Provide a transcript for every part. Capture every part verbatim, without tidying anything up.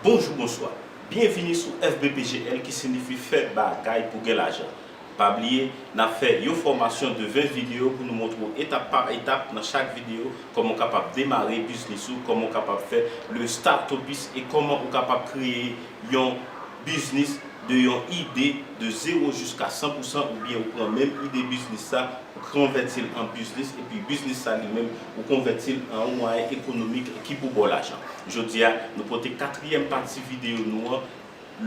Bonjou, bonswa. Byenvini sou F B P G L ki siyifi fè bagay pou gen lajan. Pa bliye, n ap fè yon fòmasyon de ven videyo pou nou montre w etap pa etap nan chak videyo kòman w kapab demare biznis ou, kòman w kapab fè le start-upist e kòman ou kapab kreye yon biznis de yon ide de zewo jiska san pou san oubyen ou pran menm ide biznis sa, ou konvèti l an biznis epi biznis sa li menm ou konvèti l an yon mwayen ekonomik ki pou ba w lajan. Jodi a, nou pote katriyèm pati videyo nou an,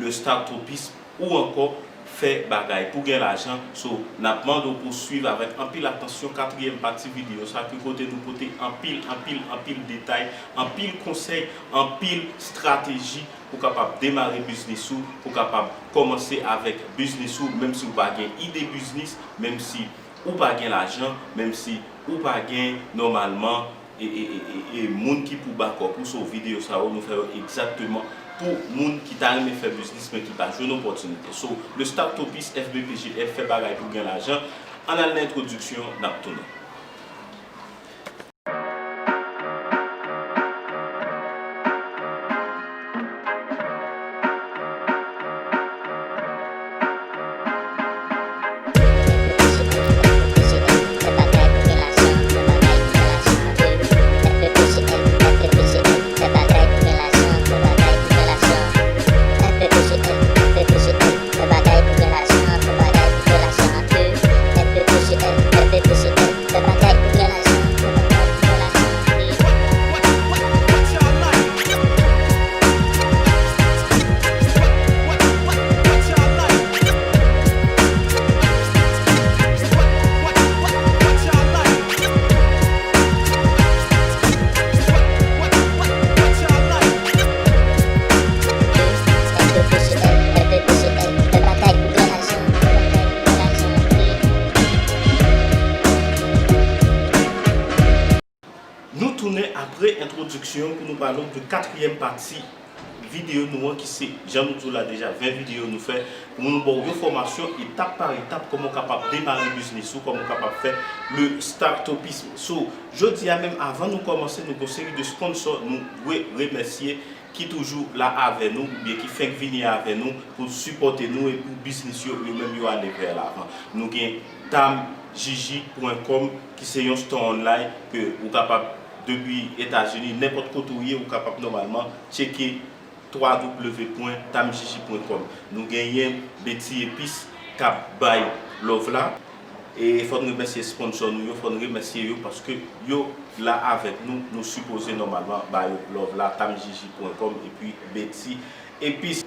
le start-upist ou ankò fè bagay pou gen lajan. So, n ap mande w pou w swiv avèk anpil atansyon katriyèm pati videyo sa ki kote nou pote anpil, anpil, anpil detay, anpil konsèy, anpil estrateji pou kapab demare biznis ou, pou kapab kòmanse avèk biznis ou, menm si ou pa gen ide biznis, menm si ou pa gen lajan, menm si ou pa gen nòmalman e, e, e, e, e moun ki pou bakòp ou. So, videyo sa yo, nou fè yo egzakteman pou moun ki ta renmen fè biznis, men ki pa jwenn opòtinite. So, le start-upist F B P G L fè bagay pou gen lajan. Ann al nan entwodiksyon, n ap tounen. Nou tounen apre entwodiksyon pou nou pale w de katriyèm pati videyo nou an, ki se, jan nou di w la deja, ven videyo nou fè pou nou ba w yon fòmasyon etap pa etap kòman w kapab demare biznis ou, kòman w kapab fè le start-upism. So, jodi a menm, avan nou kòmanse, nou gen yon seri de sponsò nou dwe remèsye ki toujou la avè nou, oubyen ki fenk vini avè nou pou sipòte nou e pou biznis yo, yo menm yo ale vè lavan. Nou gen tam jiji pwen kòm ki se yon store online ke ou kapab, depi Etazini, nenpòt kote w ye, ou kapab nòmalman tcheke w w w pwen tam jiji pwen kòm. Nou genyen Betty Epis k ap bay love la. E fò n remèsye sponsò nou yo, fò n remèsye yo paske yo la avèk nou, nou sipoze nòmalman ba yo love la, tam jiji pwen kòm epi Betty Epis.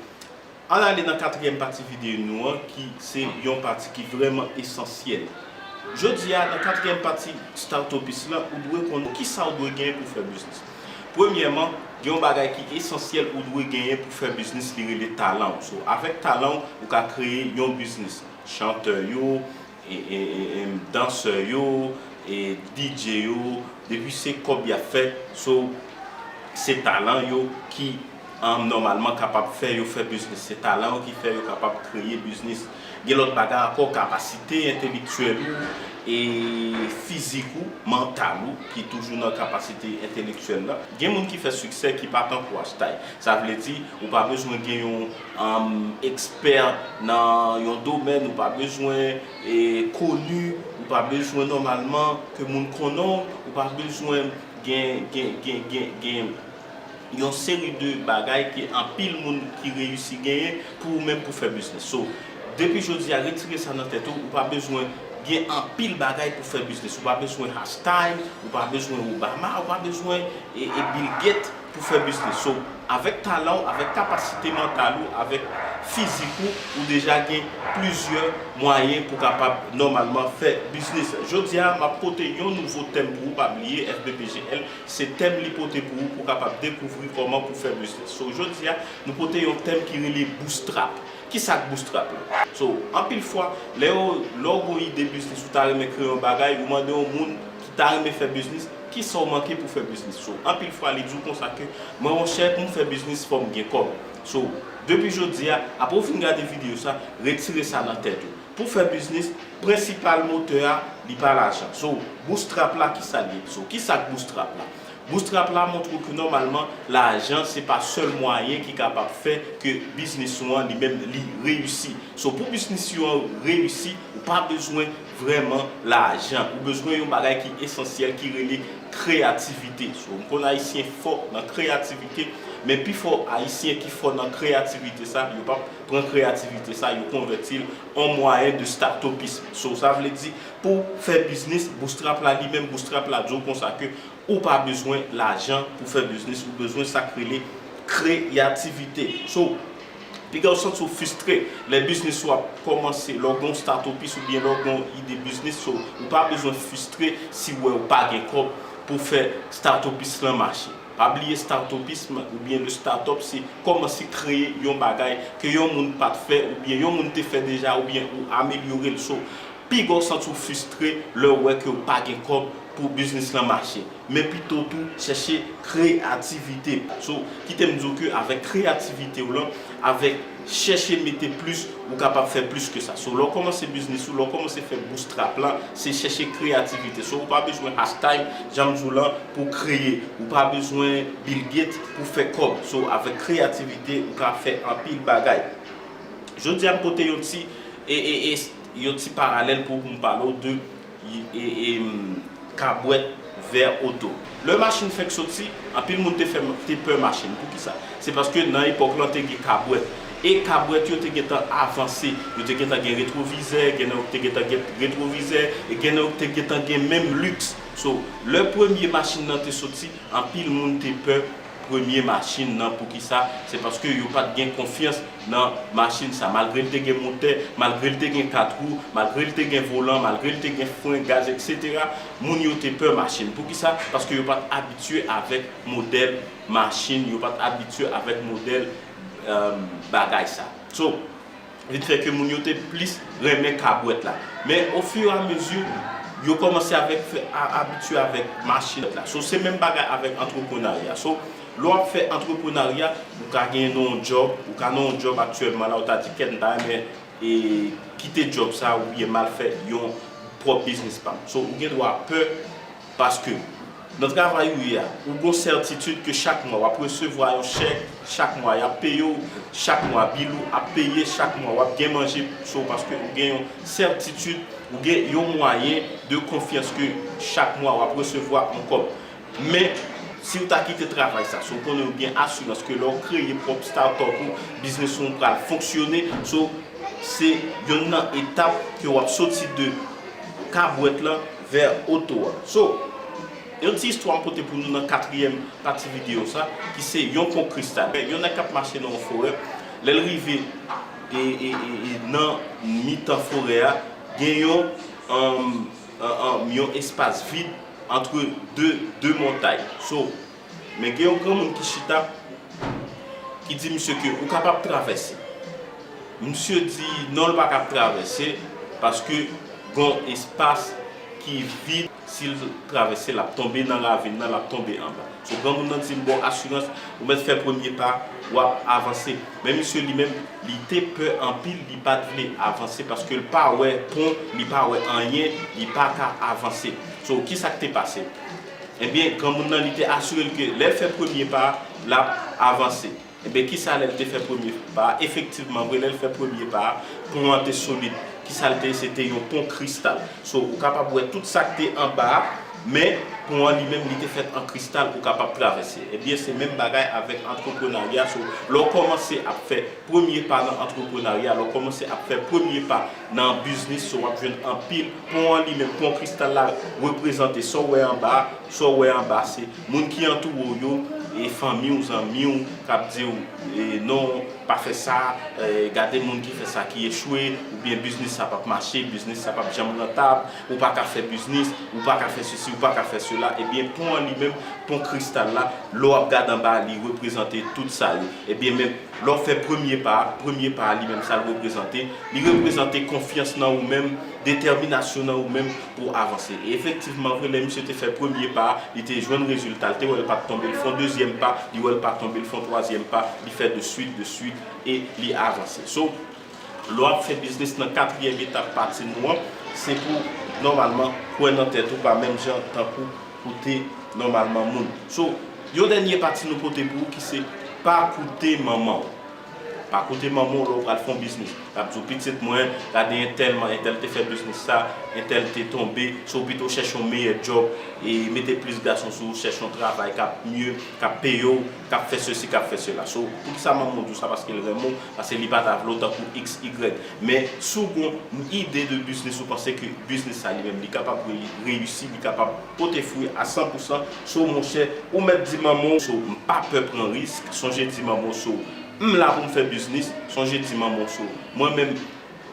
Ann ale nan katriyèm pati videyo nou an, ki se yon pati ki vrèman esansyèl. Jodi a, nan katriyèm pati Start-upist lan, ou dwe konnen kisa ou dwe genyen pou fè biznis. Premyèman, gen yon bagay ki esansyèl ou dwe genyen pou fè biznis, li rele talan w. So, avèk talan w, ou ka kreye yon biznis. Chantè yo, e, e, e, e, dansè yo, e, D J yo, depi se kòb y ap fè, so, se talan yo ki, um, nòmalman kapab fè yo fè biznis. Se talan yo ki fè yo kapab kreye biznis. Gen lòt bagay ankò, kapasite entelektyèl ou, e fizik ou, mantal ou, ki toujou nan kapasite entelektyèl la. Gen moun ki fè siksè ki pa tankou Ashtai. Sa vle di, ou pa bezwen gen yon, um, ekspè nan yon domèn, ou pa bezwen, e, koni, ou pa bezwen nòmalman ke moun konnen w, ou pa bezwen gen, gen, gen, gen, gen yon seri de bagay ke anpil moun ki reyisi genyen pou ou menm pou fè biznis. So, depi jodi a, retire sa nan tèt ou, ou pa bezwen gen anpil bagay pou fè biznis. Ou pa bezwen Ashtai, ou pa bezwen Obama, ou pa bezwen, e, e Bill Gates pou fè biznis. So, avèk talan w, avèk kapasite mantal ou, avèk fizik ou, ou deja gen plizyè mwayen pou kapab nòmalman fè biznis. Jodi a, m ap pote yon nouvo tèm pou ou, pa bliye, F B P G L, se tèm li pote pou ou, pou kapab dekouvri kòman pou fè biznis. So, jodi a, nou pote yon tèm ki rele bootstrap. Kisa k bootstrap la? So, anpil fwa, lè yo, lè w gen yon ide biznis, ou ta renmen kreye yon bagay, ou mande yon moun ki ta renmen fè biznis, kisa w manke pou fè biznis? So, anpil fwa, li di w konsa ke, mwen, monchè, pou m fè biznis, fò m gen kòb. So, depi jodi a, apre w fin gade videyo sa, retire sa nan tèt ou. Pou fè biznis, prensipal motè a, li pa lajan. So, bootstrap la, kisa l ye? So, kisa k bootstrap la? Bootstrap la montre w ke nòmalman lajan se pa sèl mwayen ki kapab fè ke biznis ou an li menm li reyisi. So pou biznis ou an reyisi, ou pa bezwen vrèman lajan. Ou bezwen yon bagay ki esansyèl ki rele kreyativite. So m konn Ayisyen fò nan kreyativite, men pi fò Ayisyen ki fò nan kreyativite sa, yo p ap pran kreyativite sa, yo konvèti l an mwayen de startupism. So sa vle di pou fè biznis, bootstrap la li menm, bootstrap la di w konsa ke ou pa bezwen lajan pou fè biznis, ou bezwen sa k rele kreyativite. So piga w santi w fristre lè biznis ou ap kòmanse, lè w gen yon startupis oubyen lè w gen yon ide biznis, so ou pa bezwen fristre si w wè ou pa gen kòb pou fè startupis lan mache. Pa bliye startupism oubyen le startup se kòmanse kreye yon bagay ke yon moun pa t fè oubyen yon moun te fè deja oubyen ou amelyore l. So piga w santi w fristre lè w wè ke w pa gen kòb pou biznis lan mache. Men pito tou chèche kreyativite. So kite m di w ke avèk kreyativite w lan, avèk chèche mete plis, ou kapab fè plis ke sa. So lè w kòmanse biznis ou, lè w kòmanse fè bootstrap lan, se chèche kreyativite. So ou pa bezwen hashtag, jan m di w lan, pou kreye. Ou pa bezwen Bill Gates pou fè kòb. So avèk kreyativite ou ka fè anpil bagay. Jodi a m pote yon ti e, e, e, yon ti paralèl pou m pale w de e, e, m, kabwèt vè oto. Lè machin fèk soti, anpil moun te fè te pè machin. Poukisa? Se paske nan epòk lan te gen kabwèt. E kabwèt yo te gentan avanse. Yo te gentan gen retwovizè, gen nan yo te gentan gen retwovizè, e gen nan yo te gentan gen menm liks. So lè premye machin nan te soti, anpil moun te pè premye machin nan. Poukisa? Se paske yo pa t gen konfyans nan machin sa. Malgre l te gen motè, malgre l te gen kat wou, malgre l te gen volan, malgre l te gen fren, gaz, etsetera, moun yo te pè machin. Poukisa? Paske yo pa t abitye avèk modèl machin, yo pa t abitye avèk modèl, um, bagay sa. So, vin fè ke moun yo te plis renmen kabwèt la. Men ofiramezi, yo kòmanse avèk fè a, abitye avèk machin la. So se menm bagay avèk antreprenarya. So lè w ap fè antreprenarya, ou ka gen nan yon djòb, ou ka nan yon djòb aktyèlman la, ou ta di kèt m ta renmen e, kite djòb sa oubyen m al fè yon pwòp biznis pa m. So ou gen dwa pè. Paske nan travay ou ye a, ou gon sètitid ke chak mwa w ap resevwa yon chèk, chak mwa y ap peye w, chak mwa bil ou ap peye, chak mwa w ap gen manje sou ou paske ou gen yon sètitid, ou gen yon mwayen de konfyans ke chak mwa w ap resevwa yon kòb. Men si w ta kite travay sa, si w konnen ou gen asirans ke lè w kreye pwòp startup ou, biznis ou pral fonksyone, so se yonn nan etap ke w ap soti de kabwèt lan vè oto a. So, yon ti istwa m pote pou nou nan katriyèm pati videyo sa, ki se yon pon kristal. Yon nèg k ap mache nan yon forè, lè l rive e, e, e, e nan mitan forè a, gen yon, um, um, um, yon espas vid antre de, de montay. So, men gen yon granmoun ki chita, ki di misye ke ou kapab travèse. Misye di non, l pa kab travèse paske gon espas ki vid, si l travèse l ap tonbe nan ravin nan, l ap tonbe anba. So granmoun nan di l ba w asirans, ou mèt fè premye pa, w ap avanse. Men misye li menm, li te pè anpil, li pa t vle avanse paske l pa wè pon, li pa wè anyen, li pa ka avanse. So kisa k te pase? Ebyen granmoun nan li te asire l ke lè l fè premye pa, l ap avanse. Ebyen kisa lè l te fè premye pa a? Efektivman vre, lè l fè premye pa a, pon an te solid. Kisa l te ye? Se te yon pon kristal. So ou kapab wè tout sa k te anba a, men pon an li menm li te fèt an kristal, ou kapab travèse. Ebyen se menm bagay avèk antreprenarya. So lè w kòmanse ap fè premye pa nan antreprenarya, lè w kòmanse ap fè premye pa nan biznis, so w ap jwenn anpil. Pon an li menm, pon kristal la reprezante sa w wè anba a. Sa w wè anba se moun ki antoure w yo, e fanmi w, zanmi w k ap di w e non, pa fè sa, e gade moun ki fè sa ki echwe, oubyen biznis sa p ap mache, biznis sa p ap janm rantab, ou pa ka fè biznis, ou pa ka fè sesi, ou pa ka fè sela. Ebyen pon an li menm, pon kristal la, lè w ap gade anba a, li reprezante tout sa yo. Ebyen men lè w fè premye pa a, premye pa a li menm sa l reprezante, li reprezante konfyans nan ou menm, detèminasyon nan ou menm pou w avanse. E efektivman vre, lè misye te fè premye pa a, li te jwenn rezilta, l te wè l pa t tonbe, l fè yon dezyèm pa, li wè l pa tonbe, l fè yon twazyèm pa, li fè de swit, de swit, e li avanse. So lè w ap fè biznis nan katriyèm etap pati nou an, se pou nòmalman kwè nan tèt ou pa menm jan tankou ou te nòmalman moun. So, yon dènye pati nou pote pou ou ki se pa koute manman w. Pa koute manman w lè w pral fè yon biznis. L ap di w, "Pitit mwen, gade entèl, man, entèl te fè biznis sa, entèl te tonbe, so w pito chèche yon meyè djòb, e mete plis gason sou ou, chèche yon travay k ap mye, k ap peye w, k ap fè sesi, k ap fè sela." So, poukisa manman w di w sa? Paske l renmen w, paske li pa ta vle w tankou X, Y. Men, si w gen yon ide de biznis, ou panse ke biznis sa li menm, li kapab re-, reyisi, li kapab pote fwi a san pou san, so, monchè, ou mèt di manman w, so, m pa pè pran risk, sonje di manman w, so, m la pou m fè biznis, sonje di manman w, so, mwen menm,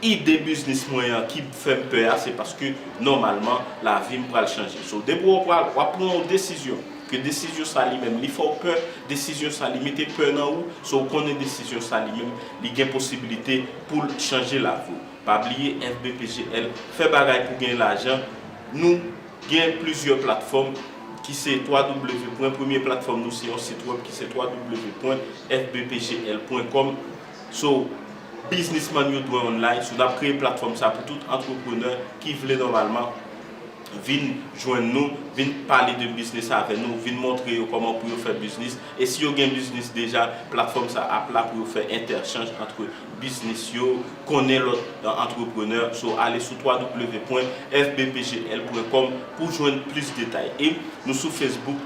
ide biznis mwen an ki fè m pè a, se paske, nòmalman, lavi m pral chanje. So, depi w pral, w ap pran yon desizyon, ke desizyon sa li menm, li fè w pè, desizyon sa li mete pè nan ou, so, w konnen desizyon sa li menm, li gen posiblite pou l chanje lavi w. Pa bliye F B P G L, fè bagay pou gen lajan. Nou gen plizyè platfòm ki se twa W, pwen, premye platfòm nou se yon sit wèb ki se twa W pwen F B P G L pwen kòm. So, biznismann yo dwe online. So, n ap kreye platfòm sa pou tout antreprenè ki vle nòmalman vin jwenn nou, vin pale de biznis avè nou, vin montre yo kòman pou yo fè biznis. E si yo gen biznis deja, platfòm sa ap la pou yo fè entèchanj ant biznis yo, konnen lòt, e, antreprenè. So, ale sou twa W pwen F B P G L pwen kòm pou jwenn plis detay. E nou sou Facebook,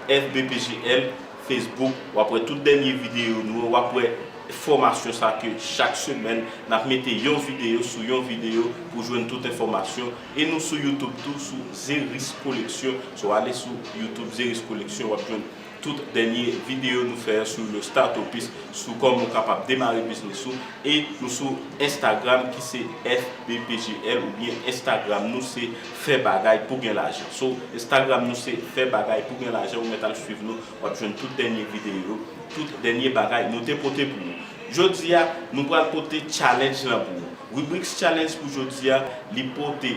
F B P G L, Facebook, w ap wè tout dènye videyo nou, w ap wè fòmasyon sa ke chak semèn, n ap mete yon videyo sou yon videyo pou jwenn tout enfòmasyon. E nou sou YouTube tou, sou Zeris Koleksyon. So, ale sou YouTube Zeris Koleksyon, w ap jwenn tout dènye videyo nou fè sou le Startupist, sou kòman w kapab demare biznis ou. E nou sou Instagram ki se F B P G L oubyen Instagram nou se Fè Bagay pou Gen Lajan. So, Instagram nou se Fè Bagay pou Gen Lajan, ou mèt al swiv nou, w ap jwenn tout dènye videyo, tout dènye bagay nou te pote pou ou. Jodi a, nou pral pote challenge lan pou ou. Rubriks challenge pou jodi a, li pote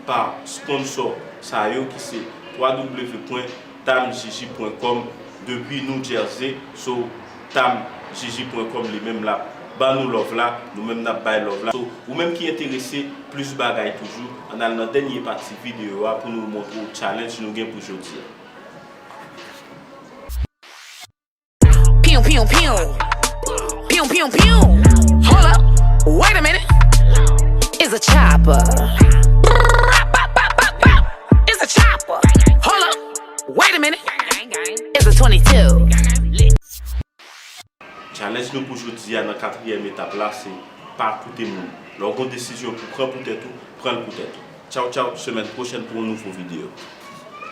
pa sponsò sa yo ki se twa W pwen tam J J pwen kòm depi New Jersey. So, tam J J pwen kòm li menm l ap ban nou love la, nou menm n ap bay love la. So, ou menm ki enterese plis bagay toujou, ann al nan dènye pati videyo a pou nou montre w challenge nou gen pou jodi a. Pew, pew, pew. Pew, pew, pew. Hold up. Wait a minute. It's a chopper. It's a chopper. Hold up. Wait a minute. It's a twenty-two. Challenge nou pou jodi a nan katriyèm etap la, se pa koute moun. Lè w gen yon desizyon pou pran pou tèt ou, pran l pou tèt ou. Tchaw, tchaw, semèn pwochèn pou yon nouvo videyo.